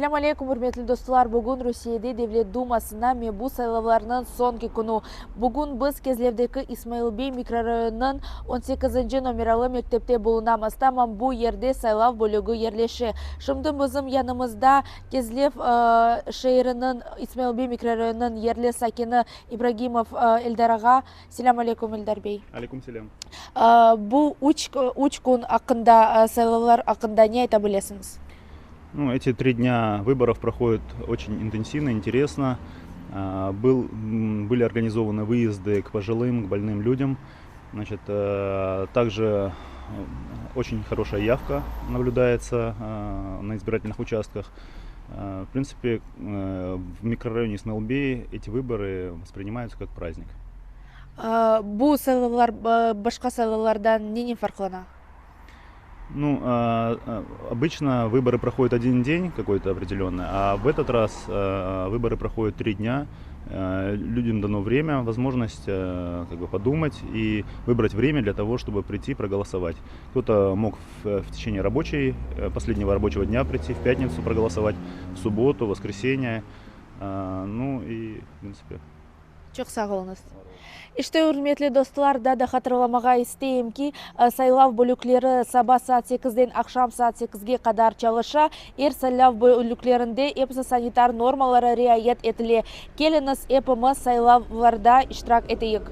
Selâm aleykum, ürmetli dostlar! Bugün Rusiyede Devlet Dumasına mebus saylavlarınıñ soñki künü. Bugün biz Kezlevdeki İsmail bey mikrorayonınıñ on sekizinci nomeralı mektepte bulunamız. Tamam bu yerde saylav bölügi yerleşe. Şimdi bizim yanımızda Kezlev şeeriniñ İsmail bey mikrorayonınıñ yerli sakini İbragimov Eldar ağa. Selâm aleykum, Eldar bey! Aleykum selâm! Bu üç kün aqqında, saylavlar aqqında ne ayta bilesiñiz? Ну, эти три дня выборов проходят очень интенсивно, интересно. Был, были организованы выезды к пожилым, к больным людям. Значит, также очень хорошая явка наблюдается на избирательных участках. В принципе, в микрорайоне Исмаилбей эти выборы воспринимаются как праздник. Bu saylavlar başqa saylavlardan nenen farqlana? Ну, обычно выборы проходят один день какой-то определенный, а в этот раз выборы проходят три дня. Людям дано время, возможность как бы подумать и выбрать время для того, чтобы прийти проголосовать. Кто-то мог в течение рабочей, последнего рабочего дня прийти, в пятницу проголосовать, в субботу, воскресенье. Ну и, в принципе. Çoq sağ oluñız. İşte, ürmetli dostlar, daa da hatırlamağa isteyim ki, saylav bölükleri saba saat sekizden aqşam saat sekizge qadar çalışa. Er saylav bölüklerinde episi sanitar normaları riayet etile. Keliñiz, epimiz saylavlarda iştirak eteyik.